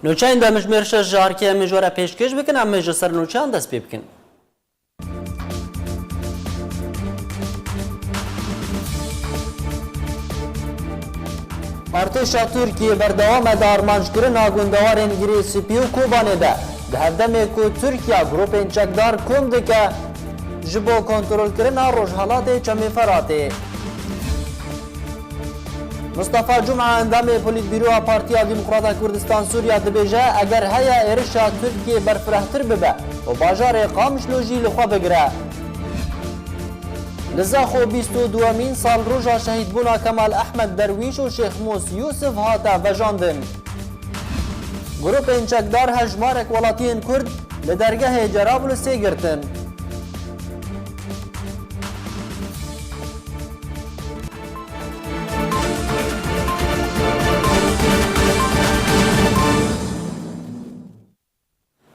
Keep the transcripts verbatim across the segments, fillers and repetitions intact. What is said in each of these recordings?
Nûçeyên demjimêr şeş ji arkê em ê ji we re pêşkêş bikin, em ê ji ser nûçeyan dest pê bikin. Artêşa Tirkiyê berdewam e di armanckirina gundewarên Girê Spî û Kobanê de. Di hevdemê ku Tirkiye grûpên çekdar kom dike ji bo kontrolkirina rojhelatê Çemê Feratê. Mistefa Cuma, endamê Polîtbîroya Partiya Demokrata Kurdistan Sûriye, dibêje, eger heye êrişa Tirkiyê berfirehtir bibe û bajarê Qamişlo jî li xwe bigire. Li Zaxo bîst û duwemîn salroja şehîdbûna Kemal Ehmed Derwîş û Şêx Mûs Yûsif hate vejandin. Grûpên çekdar hejmarek welatiyên Kurd li dergehê Cerablusê girtin.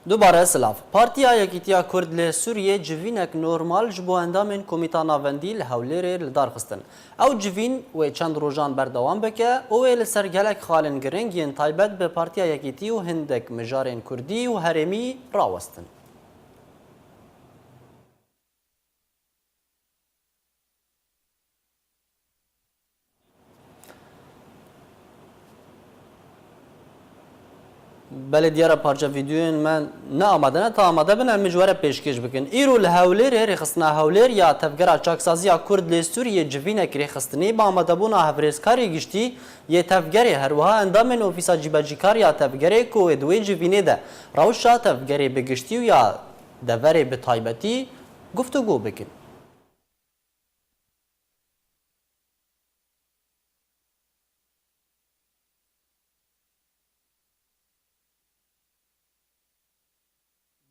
Dubare silav. Partiya Yekîtiya Kurd li Sûriyê civînek normal ji bo endamên Komîta Navendî li Hewlêrê li dar xistin. Ew civîn wê çend rojan berdewam bike û wê li ser gelek xalên giring yên taybet bi Partiya Yekîtî û hindek mijarên Kurdî û herêmî rawestin. Belê diyar e, parça vîdeoyên me ne amade ne, ta amade bin, em ê ji we re pêşkêş bikin. Îro li Hewlêrê rêxistina Hewlêr ya Tevgera Çaksaziya Kurd li Sûriyê civînek rêxistinî bi amadebûna hevrêzkarê giştî yê tevgerê, her wiha endamên Ofîsa Cîbecîkar ya Tevgerê ku wê di wê civînê de rewşa tevgerê bi giştî û ya deverê bi taybetî guftûgo bikin.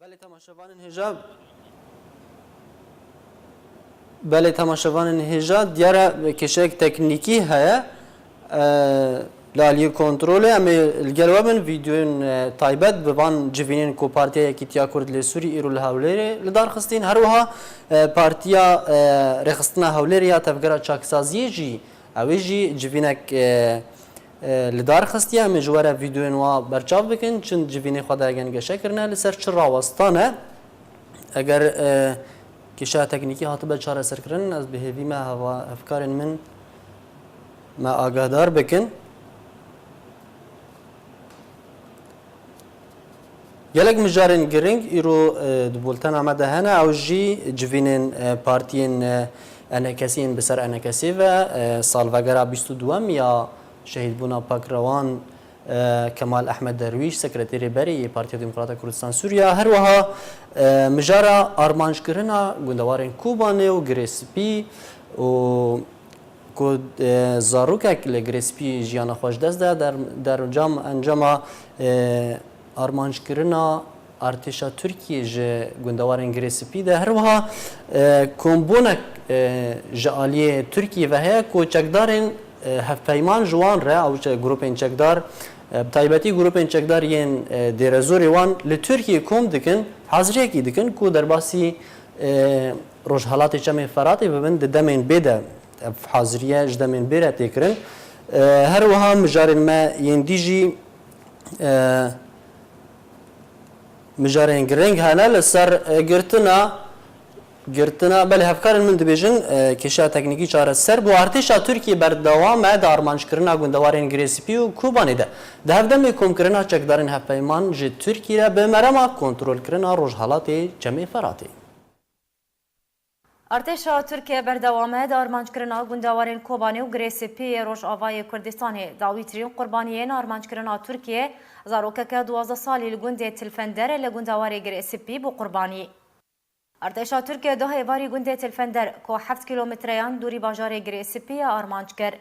Belê temaşevanên hêja, belê temaşevanên hêja, diyar e kêşeyek teknîkî heye. E, li aliyê kontrolê em ê li gel we bin, vîdeoyên, e, taybet bi van civînên ku Partiya Yekîtiya Kurd li Sûrî îro li Hewlêrê li dar xistîn. Her wiha, e, Partiya, e, Rêxistina Hewlêrê ya Tevgera Çaksaziyê jî, ew ê jî civînek, e, e, li dar xistiye. Em ê ji we re vîdeoyên wa berçav bikin, çi civînê xwe de gengeşe kirine, li ser çi rawestan e. Eger, e, kêşeya teknîkî hatibe çareserkirin, ez bi hêvî me heva-, hevkarên min me agahdar bikin. Gelek mijarên giring îro, e, di bultena me de hene, ew jî civînên, e, partiyên, e, enekesî yên bi ser enekesê ve, e, salvegera bîst û duwem ya şehîdbûna pakrewan, e, Kemal Ehmed Derwîş, sekreterê berê yê Partiya Demokrata Kurdistan Sûriya, her wiha, e, mijara armanckirina gundewarên Kobanê û Girê Spî û ku, e, zarokek li Girê Spî jiyana xwe ji dest da, der-, dercam encama, e, armanckirina artêşa Tirkiyê ji gundewarên Girê Spî de. Her wiha, e, kombûnek, e, ji aliyê Tirkiyê ve heye ku çekdarên, e, hevpeyman ji wan re, ew çe-, grûpên çekdar, e, bi taybetî grûpên çekdar yên, e, Dêrezorê wan li Tirkiyê kom dikin, haziriyekî dikin ku derbasî, e, Rojhelatê Çemê Feratê bibin di demên bê de. Ev haziriye ji demên bê re tê kirin. E, her wiha mijarên me yên dî jî, e, mijarên girîng hene li ser, e, girtina, girtina, belê hevkarên min dibêjin, e, kêşeya teknîkî çareser bû. Artêşa Tirkiyê berdewam e di armanckirina gundewarên Girê Spî û Kobanê de. Di hevdemê komkirina çekdarên hevpeyman ji Tirkiyê re bi merema kontrolkirina rojhelatê Çemê Feratê. Artêşa Tirkiye berdewam e di armanckirina gundewarên Kobanê û Girê Spî yê Rojavayê Kurdistanê. Dawîtirîn qurbaniyên armanckirina Tirkiye, zarokeke duwazdeh salî li gundê Tilfender li gundewarê Girê Spî bû qurbanî. Artêşa Tirkiye du hêvarî gundê Tilfender, ku heft kîlometreyan dûrî bajarê Girê Spî ye, armanc kir.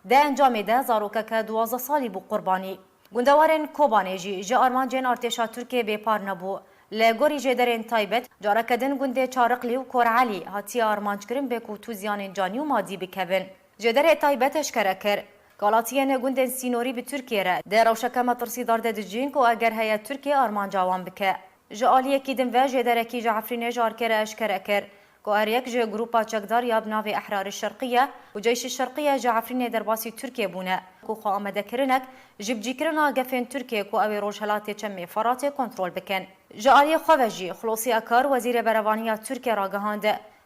Di encamê de zarokeke duwazdeh salî bû qurbanî. Gundewarên Kobanê jî ji armancên artêşa Tirkiyê bêpar nebû. Li gorî jêderên taybet, careke din gundê Çariqlî û Kor Elî hatiye armanckirin bê ku tu ziyanên canî û madî bikevin. Jêderê taybet eşkere kir, ku halatiyên gundên sînorî bi Tirkiyê re di rewşeke metirsîdar de dijîn ku eger heye Tirkiye armanca wan bike. Ji aliyekî din ve jêderekî ji Efrînê ji Arkê re eşkere kir, ku her yek ji grûpa çekdar ya bi navê Ehrarê Şerqî ye û Ceyşê Şerqî ye ji Efrînê derbasî Tirkiyê bûne. û xwe amadekirinek ji bicîkirina gefên Tirkiyê ku ew ê Rojhelatê Çemê Feratê kontrol bikin. Ji aliyê xwe ve jî Xulosî Akar, Wezîrê Berevaniya Tirkiyê ragihand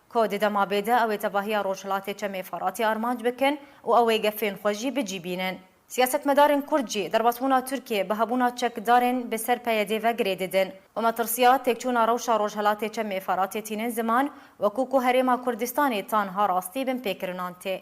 ku di dema bê de ew ê tevahiya Rojhelatê Çemê Feratê armanc bikin û ew ê gefên xwe jî bi cî bînin. Siyasetmedarên Kurd jî derbasbûna Tirkiyê bi hebûna çekdarên bi ser P Y D'ê ve girê didin û metirsiya têkçûna rewşa Rojhelatê Çemê Feratê tînin ziman, wekû ku Herêma Kurdistanê tanha rastî binpêkirinan tê.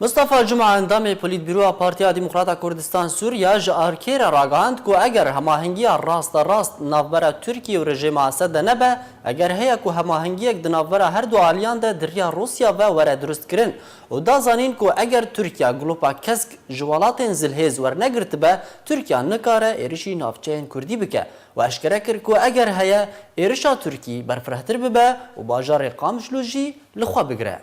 Mistefa Cuma, endamê Polîtbîroya Partiya Demokrata Kurdistan Sûriya, ji arkê re ragihand ku eger hemahengiya rasterast navbera Tirkiye û rejîma Esed de nebe, eger heye ku hemahengiyek di navbera her du aliyan de di riya Rûsya ve were dirustkirin û da zanîn ku eger Tirkiye glopa kesk ji welatên zilhêz wernegirtibe, Tirkiye nikare êrişî navçeyên Kurdî bike. We eşkere kir ku eger heye, êrişa Tirkî berfirehtir bibe û bajarê Qamişlo jî li xwe bigire.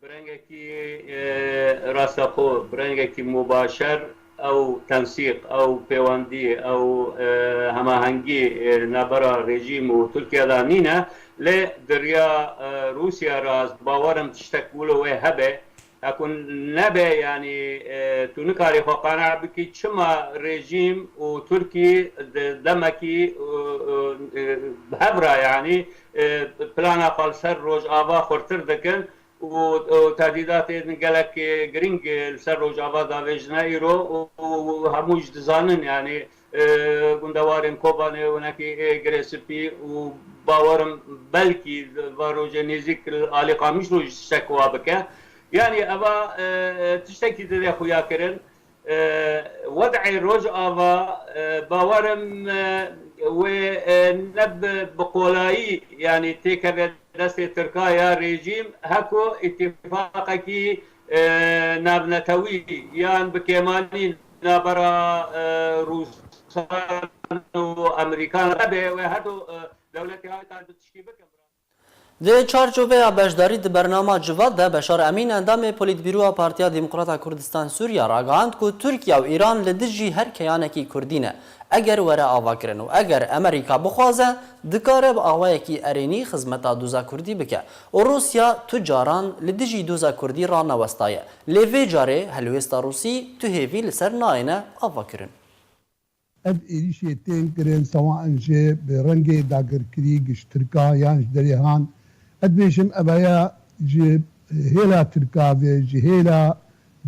Bi rengekî, e, rastaxo, bi rengekî mubaşer ew tensîq, ew pêwendî, ew, e, hemahengî, e, navbera rejîm û Tirkiye de nîne, lê di riya, e, Rûsya re ez bawer im tiştek wilo wê hebe. Heko nebe, yanî, e, tu nikarî xwe qane bikî çima rejîm û Tirkî di demekî, e, e, e, bi hev re, yanî, e, plana xwe li ser Rojava xurtir dikin û, û tehdîdatên gelek, e, girîng, e, li ser Rojava davêjine îro û, û hemû jî dizanin, yanî, e, gundewarên Kobanê, winekî, e, Girê Spî û bawer im belkî va rojê nêzîk li alî Qamişlo jî tiştek wa bike. Yanî eva, e, e, tiştekî dide xuya kirin. E, wed'ê Rojava, e, bawer im, e, wê, e, ne bi, bi qolayî, yanî têkeve destê Tirka ya rejîm, heko îtîfaqekî, e, navnetewî yan bi kêmanî navbera, e, Rûsan û Amerîkan nebe, wê her du, e, dewletê haytan du tişkî bikin. Di çarçoveya beşdarî di bernama Civat de Beşar Emîn, endamê Polîtbîroya Partiya Demokrata Kurdistan Sûriya, ragihand ku Tirkiye û Îran li dijî her keyanekî Kurdî ne. Eger were avakirin û eger Amerîka bixwaze, dikare bi awayekî erênî xizmeta doza Kurdî bike û Rûsya tu caran li dijî doza Kurdî ranewestaye. Lê vê carê helwêsta Rûsî tu hêvî li ser nayêne avakirin. Ev êrîşê tên kirin, sewa in jê bi rengê dagirkirî ji Tirka yan ji derê han. Ez dibêjim, ev ya ji hêla Tirka ve, ji hêla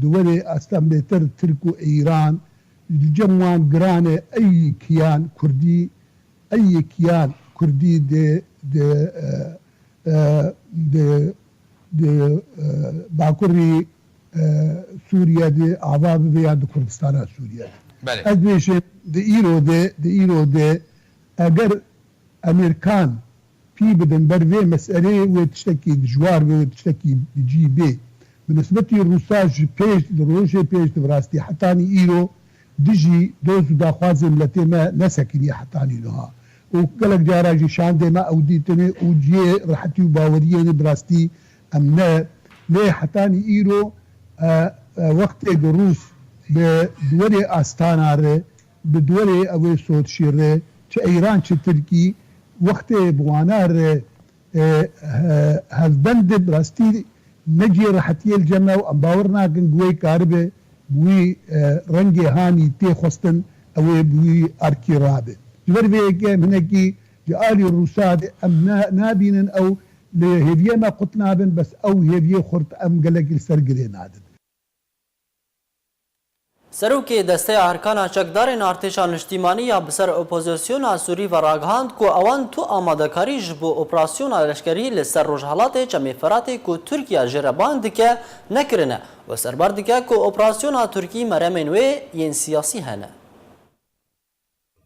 di werê astembêtir Tirk û Îran, li cem wan giran e, ey kiyan Kurdî, ey kiyan Kurdî di, di, e, e, di, di, e, bakurî, e, Sûriye de ava bibe ya di Kurdistana Sûriye de. Belê. Ez dibêjim, di îro de, di îro de eger Amerîkan pî bidin ber vê meseleyê, wê tiştekî dijwar be, wê tiştekî bi cî bê. Bi nisbetî Rûsa ji pêş, di rojê pêş de bi rastî hetanî îro dijî doz û daxwazên miletê me nesekiniye hetanî niha. Û gelek cara jî şandê me ew dîtine û cihê rehetî û baweriyê ne bi rastî em ne. Lê hetanî îro, e, e, wextê ku Rûs bi duwerê astana re, bi duwerê ew ê sotşî re, çi Îran çi Tirkî, wextê bi wana re, e, he-, hevbend de bi rastî ne cihê rehetiyê li cem me û em bawer nakin ku wê karibe bi wî, e, rengê hanî tê xwestin, ew ê bi wî arkî rabe. Ji ber vê yekê em hinekî ji alî Rûsa de em na-, nabînin ew li hêviyê me qut nabin, bes ew hêviyê xurt em gelekî li ser girê nadin. Serokê Desteya Erkana Çekdarên Artêşa Niştîmanî ya bi ser opozisyona Sûrî ve ragihand ku ewan tu amadekarî ji bo operasyona leşkerî li ser rojhelatê Çemê Feratê ku Tirkiye jê re bang dike, nekirine û serbar dike ku operasyona Tirkî meremên wê yên siyasî hene.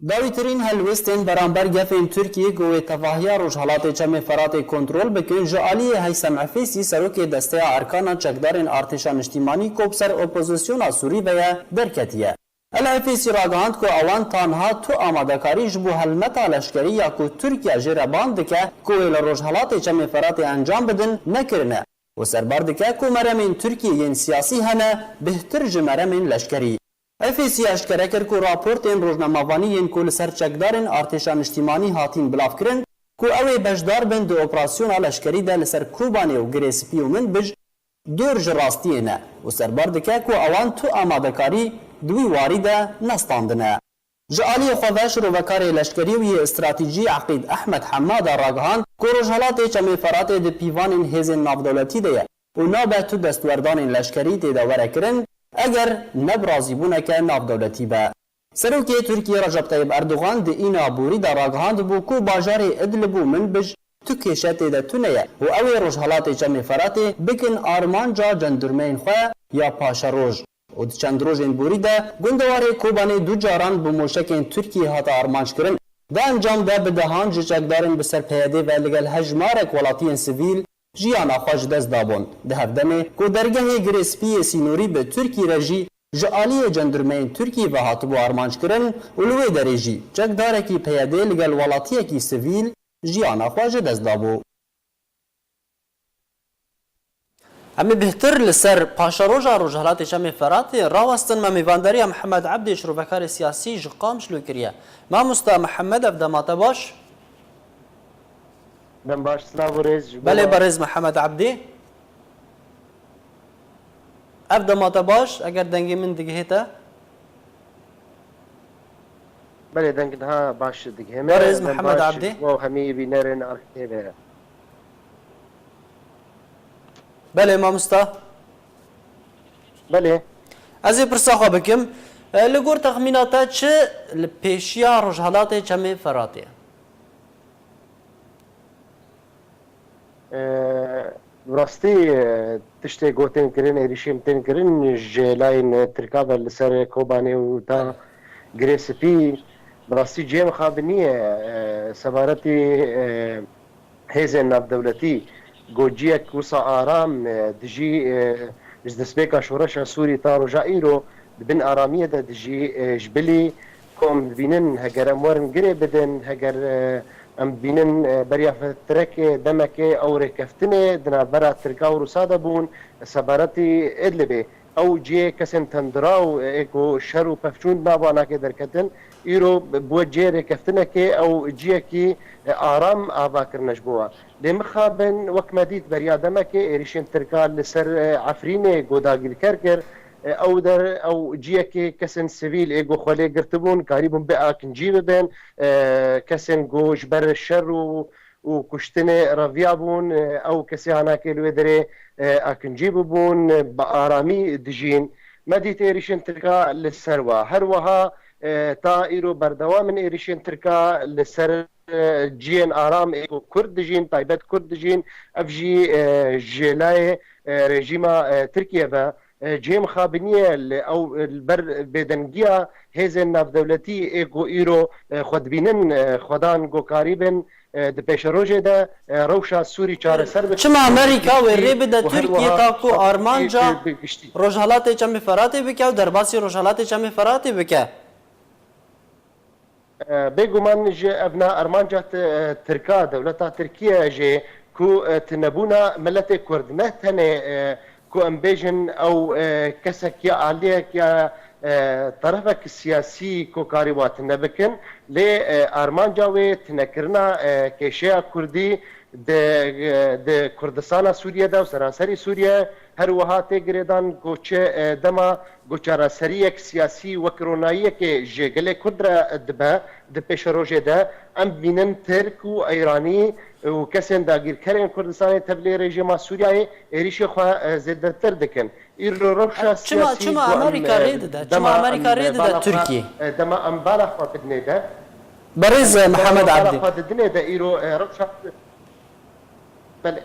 Dawîtirîn helwêstên beramber gefên Tirkiyê ku wê tevahiya rojhelatê Çemê Feratê kontrol bikin, ji aliyê Heysem Efêsî, serokê Desteya Erkana Çekdarên Artêşa Niştîmanî ku bi ser opozisyona Sûrî ve ye, derketiye. El Efêsî ragihand ku ewan tanha tu amadekarî ji bo helmeta leşkerî ya ku Tirkiye jê re bang dike ku wê li rojhelatê Çemê Feratê encam bidin, nekirine û serbar dike ku meremên Tirkiyê yên siyasî hene, bêhtir ji meremên leşkerî. Efêsî eşkere kir ku raportên rojnamevanî yên ku li ser çekdarên artêşa niştîmanî hatîn bilavkirin, ku ew ê beşdar bin di operasyona leşkerî de li ser Kobanê û Girê Spî û Minbij dûr ji rastiyê ne û serbar dike ku ewan tu amadekarî di wî warî de nestandine. Ji aliyê xwe ve şirovekarê leşkerî û yê stratejî Eqîd Ehmed Hemmad a ragihand ku Rojhelatê Çemê Feratê di pîvanên hêzên navdewletî de ye û nabe tu destwerdanên leşkerî tê de were kirin, eger ne bi razîbûneke navdewletî be. Serokê Tirkiyê Recep Tayyip Erdogan di îna borî de ragihandibû ku bajarê Idlib û Minbij tu kêşe tê de tune ye û ew ê Rojhelatê Çemê Feratê bikin armanca cendirmeyên xwe ya paşeroj. Û di çend rojên borî de gundewarê Kobanê du caran bi moşekên Tirkiyê hate armanc kirin. Di encam de bi dehan ji çekdarên bi ser P Y D'ê ve li gel hejmarek welatiyên sivîl jiyana xwe ji dest dabûn. Di hevdemê ku dergehê Girê Spî yê sînorî bi Tirkî re jî ji aliyê cendirmeyên Tirkî ve hatibû armanc kirin û li wê derê jî çekdarekî P Y D'ê li gel welatiyekî sivîl jiyana xwe ji dest dabû. Em ê bêhtir li ser paşeroja Rojhelatê Çemê Feratê rawestin me mêvandariya Mihemed Ebdê şirovekarê siyasî ji Qamişlo kiriye. Mamosta Mihemed, ev dema te baş? Dem baş, silav û rêz ji bo Belê, we. Berêz Mihemed Ebdê. Ev dema te baş, eger dengê min digihê te? Belê, deng niha baş digihê me. Berêz Dem Mihemed baş Ebdê. Ji bo hemî bînerên Ark T V. Belê, mamosta. Belê. Ez ê pirsa xwe bikim. E, li gor texmîna te çi li pêşiya Rojhelatê Çemê Feratê ye? E, bi rastî, e, tiştê ku tên kirin, êrîşên tên kirin ji layên Tirka ve li ser Kobanê û ta Girê Spî, bi rastî cihê mixabin niye. E, sebaretî, e, hêzên navdewletî, ku ciyek wisa aram, e, dijî, e, ji destpêka şoreşa Sûrî ta roja îro di bin aramiyê de dijî, e, ji bilî ku em dibînin, heger em werin girê bidin, heger, e, em dibînin, e, beriya fitreke demekê ew rêkeftinê di navbera Tirka û Rûsa de bûn, sebaretî Idlibê. Ew cihê kesên tundrew ê ku şer û pevçûn di nav wan nake derketin, îro bûye cihê rêkeftinekê, ew cihekî, e, aram ava kirine ji bo wan. Lê mixabin, wek me dît beriya demekê êrîşên Tirka li ser, e, Efrînê ku dagîrker kir, e, ew der, ew ciyekê kesên sivîl ê ku xwe lê girtibûn, karîbûn bê akincî bibin, e, kesên ku ji ber şer û, û kuştinê reviyabûn, e, ew kesê hanakê li wê derê, e, akincî bibûn, e, bi aramî dijîn. Me dît êrîşên Tirka li ser wa. Her wiha, e, ta îro berdewam in êrîşên Tirka li ser e, cihên aram ê ku Kurd dijîn, taybet Kurd dijîn, ev jî, e, ji layê, e, rejîma, e, Tirkiye ve, e, cihê mixabinî ye, li ew, li ber bêdengiya hêzên navdewletî ê ku îro, e, xwe dibînin, e, xwedan ku karîbin, e, di pêşerojê de, e, rewşa Sûrî çareser bikin. Çima Amerîka wê rê bide Tirkiye ta ku armanca Rojhelatê Çemê Feratê bike û derbasî Rojhelatê Çemê Feratê bike? E, bêguman ji ev na armanca ti-, e, Tirka, dewleta Tirkiye jî ku, e, tunebûna miletê Kurd ne tenê, e, ku em bêjin ew, e, kesek ya aliyek ya, e, terefek siyasî ku karî wa tune bikin, lê, e, armanca wê tunekirina, e, kêşeya Kurdî di, di Kurdistana Sûriye de û seranserî Sûriye, her wiha tê girêdan ku çi, e, dema ku çareseriyek siyasî wek ronayiyekê ji gelê Kurd re dibe di pêşerojê de, em dibînin Tirk û Îranî û kesên dagîrkerên Kurdistanê tevlê rejîma Sûriyeyê êrîşê xwe, e, zêdetir dikin. Îro rewşa Çima, siyasî çima ku em, Amerîka e, rê dide? Çima dema Amerîka em rê dide bala xwe, Tirkiyê? e, dema em bala xwe bidinê de, Berêz em, Mihemed dema bala Ebdî. Xwe didinê de îro, e, rewşa Belê.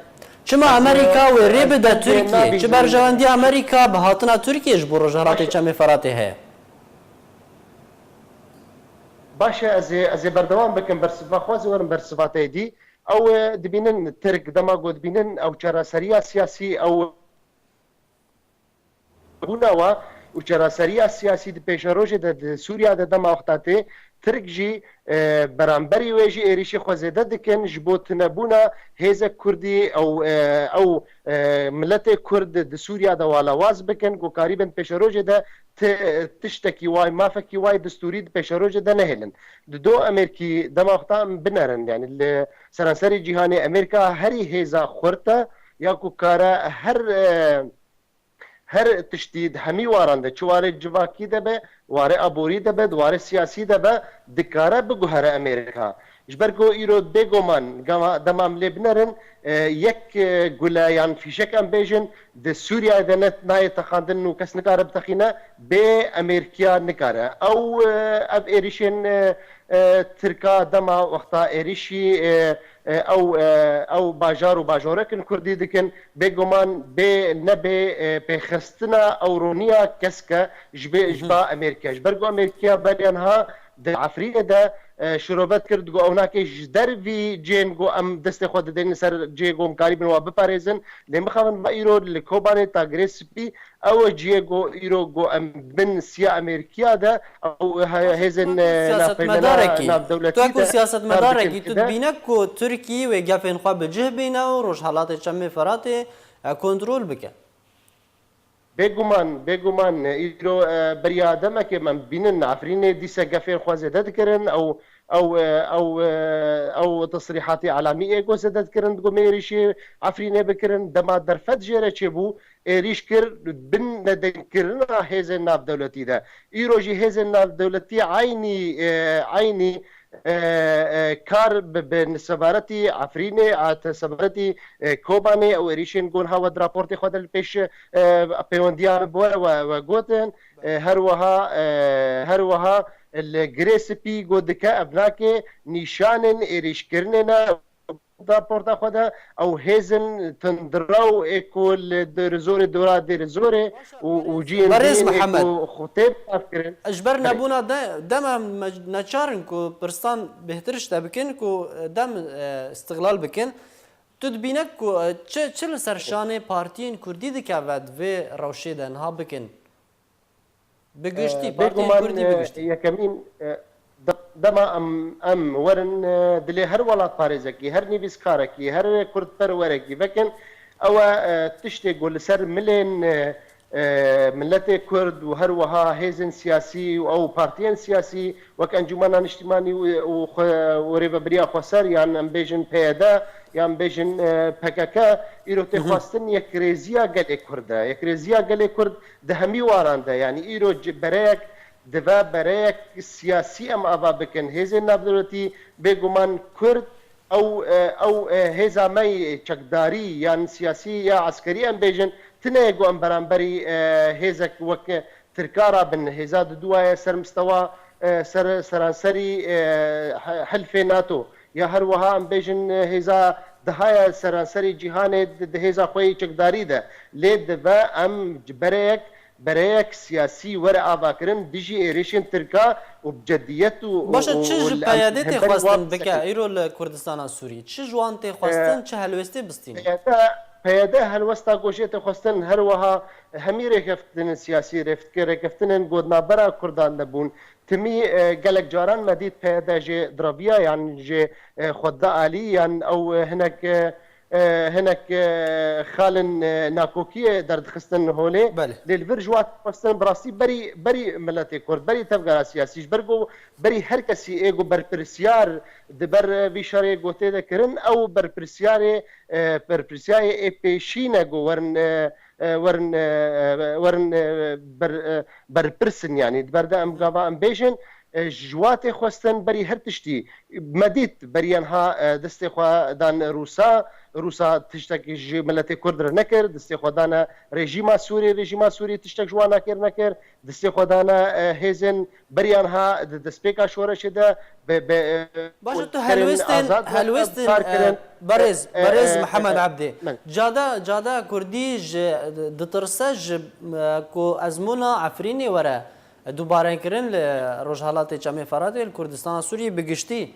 Çima Ez, Amerîka wê rê ez bide dengê Tirkiyê? nabînim. Çi berjewendiya Amerîka bi hatina Tirkiyê ji bo Rojhelatê Baş e. Çemê Feratê heye? Baş e, ez ê, ez ê berdewam bikim bersiva xwe, ez ê werim bersiva te yê dî. Ew, e, dibînin Tirk, dema ku dibînin ew çareseriya siyasî, ew bûna wa û çareseriya siyasî di pêşerojê de di Sûriya de dema wexta tê, Tirk jî, e, beramberî wê jî êrîşê xwe zêde dikin, ji bo tunebûna hêzek Kurdî ew, e, ew, e, miletê Kurd di Sûriya de walawaz bikin, ku karîbin pêşerojê de ti-, tiştekî way, mafekî way distûrî di pêşerojê de nehêlin. Di do Amerîkî dema wexta em binerin, yanî li seranserê cîhanê Amerîka herî hêza xurt e, ya ku kare her, e, her tiştî di hemî waran de, çi warê civakî de be, warê aborî de be, di warê siyasî de be, dikare biguhere Amerîka. Ji ber ku îro bêguman gama, dema em lê binerin, e, yek, e, gule yan fîşek em bêjin, di Sûriyeyê de ne, nayê texandin û kes nikare biteqîne, bê Amerîkiya nikare. Ew, e, ev êrîşên, e, e, Tirka dema wexta êrîşî, e, e, ew, e, ew bajar û bajorekin Kurdî dikin, bêguman bê nebê, e, pêxistina ewroniya kesk e ji bê, ji ba Amerîkiya. Ji ber ku Amerîkiya beriya niha di Efrînê de, e, şirove dikir, digot ew nake ji dervî cihên ku em destê xwe didên li ser cihê ku em karîbin wa biparêzin. Lê mixabin va îro li Kobanê ta Girê Spî ew e cihê ku îro ku em bin siya Amerîkiya de ew he-, hêzên, e, navpeyvena navdewletî de kar dikin. Siyasetmedarekî, tu dibîne ku Tirkî wê gefên xwe bi cih bîne û Rojhelatê Çemê Feratê, e, kontrol bike? Bêguman, bêguman, îro, e, beriya demekê em bînin Efrînê dîse gefên xwe zêde dikirin, ew, ew, e, ew, e, ew tesrîhatê elamî ê ku zêde dikirin, digo me êrîşê Efrînê bikirin, dema derfet jê re çêbû, êrîş kir, bin nedengkirina hêzên navdewletî de. Îro jî hêzên navdewletî eynî, e, eynî e, e, kar bi, bi sebaretî Efrînê, e, te sebaretî, e, Kobanê ew êrîşên gon ha we di raportê xwe de li pêş, e, pêwendiya min bi we, we, we gotin. E, her wiha, e, her wiha li Girê Spî got dike ev nake nîşanên êrîşkirinê ne. Raporta xwe de ew hêzên tundrew ê ku li Dêrizorê, dora Dêrizorê û, û cihên Berêz din ê Mihemed, ku xwe tê berdevkirin. Ji ber Belê. Nebûna de-, dema me neçar in ku pirsan bêhtir ji te bikin, ku dem, e, istiqlal bikin. Tu dibîne ku, e, çi, çi li ser şanê partiyên Kurdî dikeve di vê rewşê de niha bikin? Bi giştî, e, partiyên Kurdî bi giştî. Yekemîn, e, de-, dema em, em werin, e, dilê her welatparêzekî, her nivîskarekî, her kurdperwerekî vekin, ew e, e, tiştê ku li ser milên, e, e, miletê Kurd û her wiha hêzên siyasî û ew partiyên siyasî wek Encûmena Niştimanî û, û xwe, û Rêvebiriya Xweser yan em bêjin P Y D yan bêjin, e, P K K, îro tê Hı hı. xwestin yekrêziya gelê Kurd e. Yekrêziya gelê Kurd di hemî waran de, yanî îro ci-, bereyek dive, bereyek siyasî em ava bikin. Hêzên navdewletî bêguman Kurd, ew, e, ew, e, hêza me yê çekdarî yan siyasî ya eskerî em bêjin, tune ye ku em beramberî, e, hêzek wek Tirka rabin. Hêza diduwaye ser mistewa, e, ser, seranserî, e, he-, helfê nato. Ya her wiha em bêjin, e, hêza dihaye seranserî cîhanê di, di hêza xwe yê çekdarî de. Lê dive em ji bereyek, bereyek siyasî were avakirin dijî êrişên Tirka û bi cediyet û, Baş e, û, çi û ji li em-, P Y D tê hemberî xwestin wan bike, îro li Kurdistana Sûrî? Çi ji wan tê xwestin, E, çi helwêstê bistînin? P Y D, P Y D helwesta ku jê tê xwestin her wiha hemî rêkeftinên siyasî, rêfitke-, rêkeftinên ku di navbera Kurdan de bûn. Timî, e, gelek caran me dît P Y D jê diraviya yan jê, e, xwe da alî yan ew, e, hinek, e, e, hinek, e, xalên, e, nakokiyê derdixistin holê. Belê. Lê li vir ji wan xwestin bi rastî berî, berî miletê Kurd, berî tevgera siyasî, ji ber ku berî her kesî ê ku berpirsiyar di ber, e, vî şerê ku tê de kirin, ew berpirsiyarê, e, berpirsiyarê ê pêşî ne ku werin, e, e, werin, e, e, werin, e, ber, e, berpirsin, yanî di ber de em gava em bêjin, e, ji wa tê xwestin berî her tiştî. Me dît beriya niha, e, destê xwe dan Rûsa, Rûsa tiştek ji miletê Kurd re nekir, destê xwe dane rejîma Sûrî, rejîma Sûrî tiştek ji wan nekir, nekir, destê xwe dane, e, hêzên beriya niha di destpêka şoreşê de bi, bi, e, Baş e, tu helwêstên, helwêstên, kar e, kirin. Berêz, e, e, berêz e, Mihemed e, Ebdî. Min. Cada, cada Kurdî ji, ditirse ji, e, ku ezmûna Efrînê were dubarekirin li Rojhelatê Çemê Feratê, li Kurdistana Sûriyê bi giştî.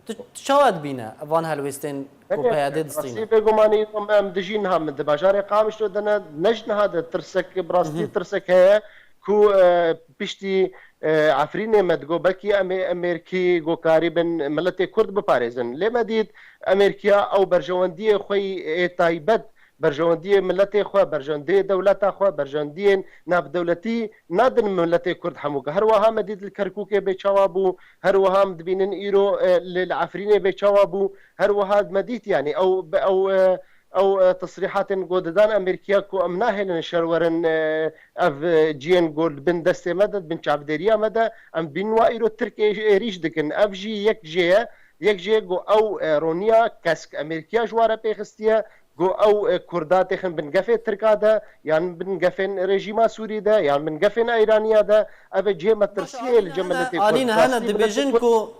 Tu çawa dibîne van helwêstên ku P Y D distîne? Rastî bêgumanî em, em dijî niha min di bajarê Qamişlo de ne, ne ji niha de tirsek, bi rastî Hı hı. tirsek heye ku, e, piştî e, Efrînê me digot, belkî em ê, em êrkî gokarî bin miletê Kurd biparêzin. Lê me dît, Amerîka ew berjewendiyê xwe yê taybet, berjewendiyê miletê xwe, berjewendiyê dewleta xwe, berjewendiyên navdewletî nadin miletê Kurd hemû. Her wiha me dît li Kerkûkê bê çawa bû, her wiha em dibînin îro, e, li, li Efrînê bê çawa bû, her wiha me dît, yanî ew, ew, e, ew, e, tesrîhatên ku didan Amerîka ku em nahêlin şer werin, e, ev, e, cihên ku li bin destê me de, bin çavdêriya me de, em dibînin wa îro Tirkiyê êrîş dikin. Ev jî yek jê ye, yek jê ku ew, e, roniya kesk Amerîka ji wa re pêxistiye, ku ew, e, Kurda têxin bin gefê Tirka de, yan bin gefên rejîma Sûrî de, yan bin gefên Eyraniya de, ev e cihê metirsiyê li cem miletê Kurd. Alîne hene dibêjin ku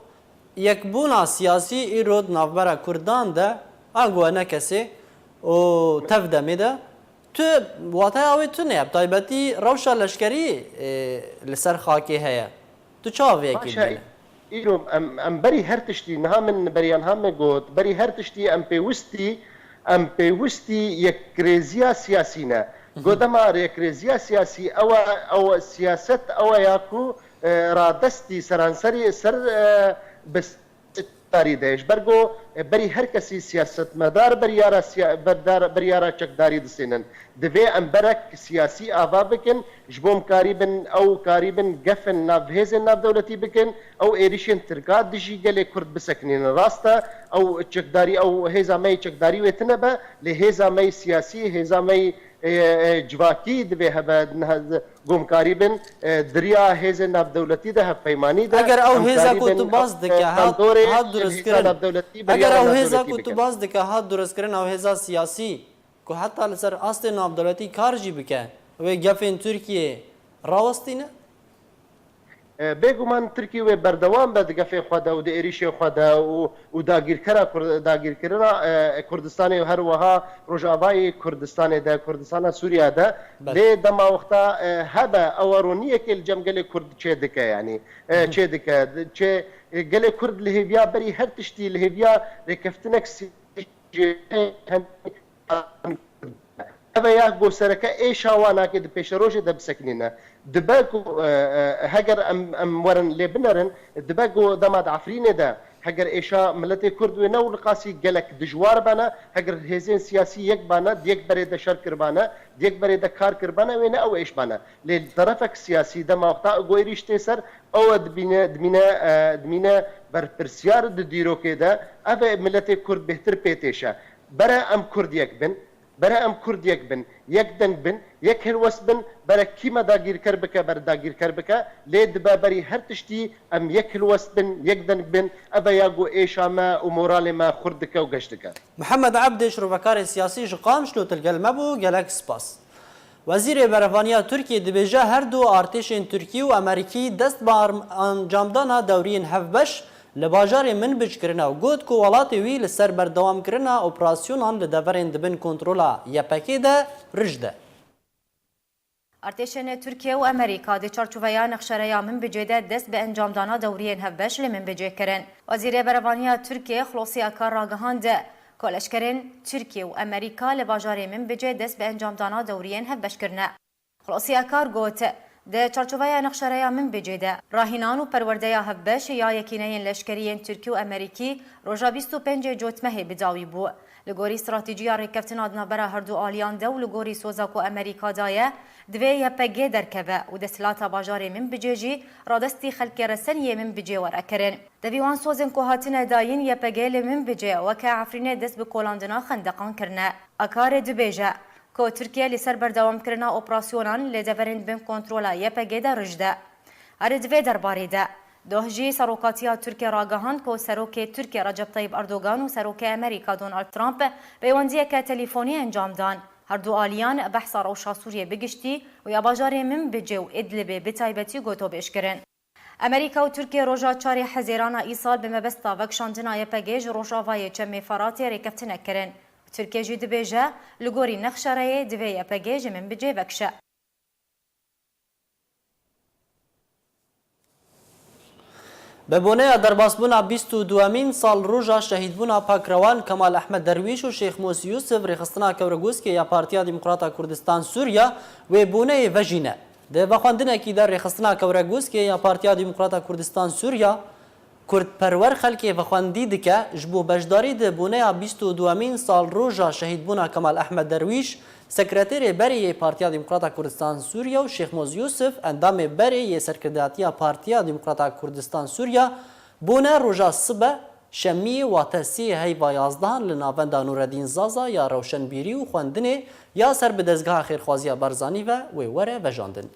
yekbûna siyasî îro di navbera Kurdan de, ango ne kesê û tev demê de, tu, wataya wê tune ye, bi taybetî rewşa leşkerî, e, li ser xakê heye. Tu çawa vê yekê dibînî? Îro em, em berî her tiştî, niha min beriya niha me got, berî her tiştî em pêwistî, em pêwistî yekrêziya siyasî ne. Got dema yekrêziya siyasî ew e, ew siyaset ew e ya ku, e, radestî seranserî ser, e, bi darî de. Ji ber ku, e, berî her kesî siyasetmedar beryara siya-, berdar-, beryara çekdarî disênin. Divê em berek siyasî ava bikin, ji bo em karîbin, ew karîbin gefin nav hêzên navdewletî bikin, ew êrişên Tirka dijî gelê Kurd bisekinînin. Rast e, ew çekdarî, ew hêza me yê çekdarî wê tune be, lê hêza me yê siyasî, hêza me yê, e, e, civakî divê hebe, niha, ku em karîbin, e, di riya hêzên navdewletî de, hevpeymanî de, Eger ew em hêza ku karîbin, tu baz e, dike, hat, bandorê hat li hêza durustkirina, navdewletî, eger beryara ew hêza navdewletî ku tu bike. Baz dike, hat durustkirina ew hêza siyasî, ku heta li ser astê navdewletî kar jî bike, wê gefên Tirkiyê rawestîne? E, bêguman Tirkî wê berdewam be di gefê xwe de û di êrîşê xwe de û, û dagîrkera Kur-, dagîrkirina, e, Kurdistanê û her wiha Rojavayê Kurdistanê de, Kurdistana Sûriya de. Belê. Lê dema wexta, e, hebe ew roniyekê li cem gelê Kurd çêdike, yanî, e, çêdike. Di-, çê, e, gelê Kurd li hêviya berî her tiştî, li hêviya rêkeftinek sî-, Ev e ya ku sereke êşa wan nake di pêşerojê de bisekinîne. Dibe ku, e, e, heger em, em werin lê binerin, dibe ku dema di Efrînê de heger êşa miletê Kurd wê ne û li qasî gelek dijwar bane, heger hêzên siyasî yek bane, di yek berê de şer kiribane, di yek berê de kar kiribane, wê ne ew êş bane. Lê li terefek siyasî dema wexta ku êrîş tê ser, ew e dibîne, dimîne, e, dimîne berpirsiyar di dîrokê de, ev e miletê Kurd bêhtir pê têşe. Bere em Kurd yek bin, bere em Kurd yek bin, yek deng bin, yek helwest bin, bere kî me dagîrker bike, bere dagîrker bike, lê dibe berî her tiştî em yek helwest bin, yek deng bin, ev e ya ku êşa me û moralê me xurt dike û geş dike. Mihemed Ebdê, şirovekarê siyasî ji Qamişlo, tu li gel me bû, gelek spas. Wezîrê Berevaniya Tirkiyê dibêje, her du artêşên Tirkî û Amerîkî dest bi arm-, encamdana dewriyên hevbeş li bajarê Minbic kirine û got ku welatê wî li ser berdewamkirina operasyonan li deverên di bin kontrola Y P G de rij de. Artêşên Tirkiye û Amerîka di çarçoveya nexşereya Minbicê de dest bi encamdana dewriyên hevbeş li Minbicê kirin. Wezîrê Berevaniya Tirkiye Xulosî Akar ragihand ku leşkerên Tirkiye û Amerîka li bajarê Minbicê dest bi encamdana dewriyên hevbeş kirine. Xulosî Akar got, di çarçoveya nexşereya Minbicê de rahînan û perwerdeya hevbeş ya yekîneyên leşkerî yên Tirkî û Amerîkî roja bîst û pêncê Cotmehê bi dawî bû. Li gorî stratejîya rêkeftina di navbera herdu aliyan de û li gorî soza ku Amerîka daye, divê Y P G derkeve û desthilata bajarê Minbicê jî radestî xelkê reseniyê Minbicê were kirin. Tevî wan sozên ku hatine dayîn, Y P G li Minbicê weke Efrînê dest bi kolandina xendeqan kirine. Akar dibêje ku Tirkiye li ser berdewamkirina operasyonan li deverên bin kontrola Y P G de rij de. Her di vê derbarê de, doh jî serokatiya Tirkiye ragihand ku serokê Tirkiye Recep Tayyip Erdogan û serokê Amerîka Donald Trump peywendiyeke telîfonî encam dan. Her du aliyan behsa rewşa Sûriyê bi giştî û ya bajarê Minbicê û Idlibê bi taybetî gotobêj kirin. Amerîka û Tirkiye roja çarê Hezêrana îsal bi mebesta vekişandina Y P G ji rojavayê Çemê Feratê rêkeftinek kirin. Tirkiye jî dibêje, li gorî nexşereyê divê Y P G ji Minbicê vekişe. Bi boneya derbasbûna bîst û duemîn sal roja şehîdbûna pakrewan Kemal Ehmed Derwîş û Şêx Mûs Yûsif, rêxistina Kewregûskê ya Partiya Demokrata Kurdistan Sûriya wê boneyê vejîne. Di vexwendinekî de rêxistina Kewregûskê ya Partiya Demokrata Kurdistan Sûriya kurdperwer xelkê vexwendî dike, ji bo beşdarî di boneya bîst û duemîn salroja şehîdbûna Kemal Ehmed Derwîş, sekreterê berê yê Partiya Demokrata Kurdistan Sûriya û Şêx Moz Yûsif, endamê berê yê serkirdatiya Partiya Demokrata Kurdistan Sûriya, bûne roja sibe, şemiyê, wate sê heyva yazdehan li navenda Nûredîn Zaza ya rewşenbîrî û xwendinê ya ser bi dezgeha xêrxwaziya Barzanî ve wê were vejandin.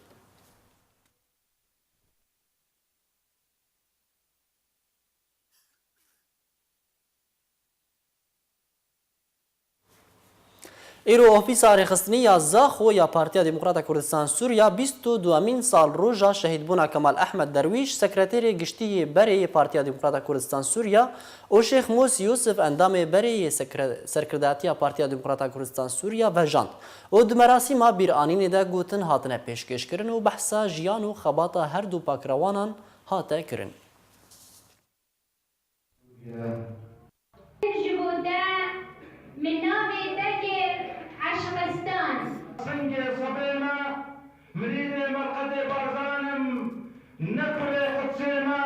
Îro ofîsa rêxistinî ya Zaxo ya Partiya Demokrata Kurdistan Sûriya bîst û duemîn salroja şehîdbûna Kemal Ehmed Derwîş, sekreterê giştî yê berê yê Partiya Demokrata Kurdistan Sûriya û Şêx Mûs Yûsif, endamê berê yê sekre-, serkirdatiya Partiya Demokrata Kurdistan Sûriya vejand û di merasîma bîranînê de gotin hatine pêşkêşkirin û behsa jiyan û xebata her du pakrewanan hate kirin. Ji bo te min navê te kir Eşqistan. Singê sebê me, mirîdê merqedê Barzan im, ne kurê Qudsê me,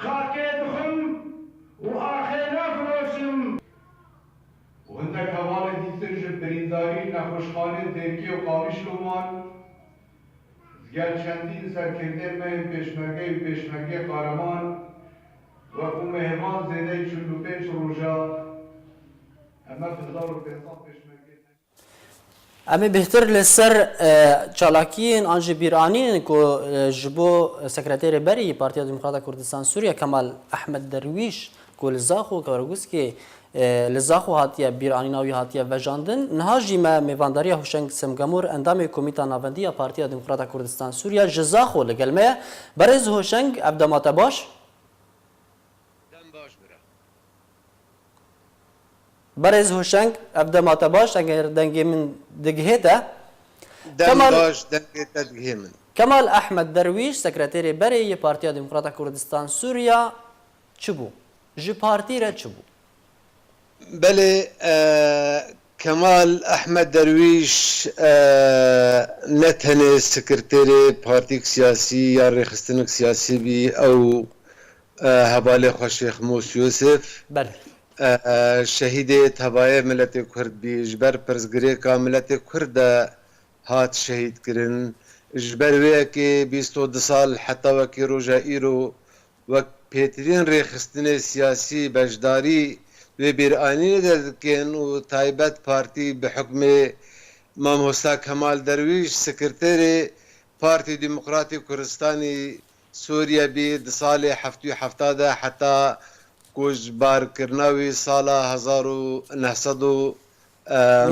xakê dixwim û axê nafiroşim. Û hindek hevalên dîtir ji birîndarî nexweşxaneyên Dêrikê û Qamişlo man. Digel çendîn serkirdeyên me yên pêşmerge û pêşmergeyê qareman, wek û mêvan zêdeyî çil û pênc roja, em ev hezar û pênc sed pêşmergeyê. Em ê bêhtir li ser, e, çalakiyên an jî bîranînên ku, e, ji bo sekreterê berî Partiya Demokrata Kurdistan Sûriye Kemal Ehmed Derwîş ku li Zaxo Kewregûskê, e, li Zaxo hatiye bîranîna wî hatiye vejandin. Niha jî me mêvandariya Hoşeng Semgemur, endamê Komîta Navendî ya Partiya Demokrata Kurdistan Sûriye ji Zaxo li gel me ye. Berêz Hoşeng, ev dema te baş? Dem baş bira. Berêz Hoşeng, ev dema te baş, eger dengê min digihê te. Dem Kemal baş, dengê te digihê min. Kemal Ehmed Derwîş, sekreterê berê yê Partiya Demokrata Kurdistan Sûriya çi bû? Ji partî re çi bû? Belê, e, Kemal Ehmed Derwîş, e, ne tenê sekreterê partîk siyasî ya rêxistinik siyasî bî, ew, e, hevalê xwe Şêx Mûs Yûsif, Belê. e, e, şehîdê tevayê miletê Kurd bî, ji ber pirsgirêka miletê Kurd de hat şehîd kirin. Ji ber wê yekê bîst û du sal heta wekî roja îro wek pêtirîn rêxistinê siyasî beşdarî wê bîranînê de dikin û taybet partî bi hukmê Mamosta Kemal Derwîş, sekreterê Partî Demokratî Kurdistanî Sûriye bî di salê heftê û heft de heta ku ji barkirina wî sala hezar û neh sed û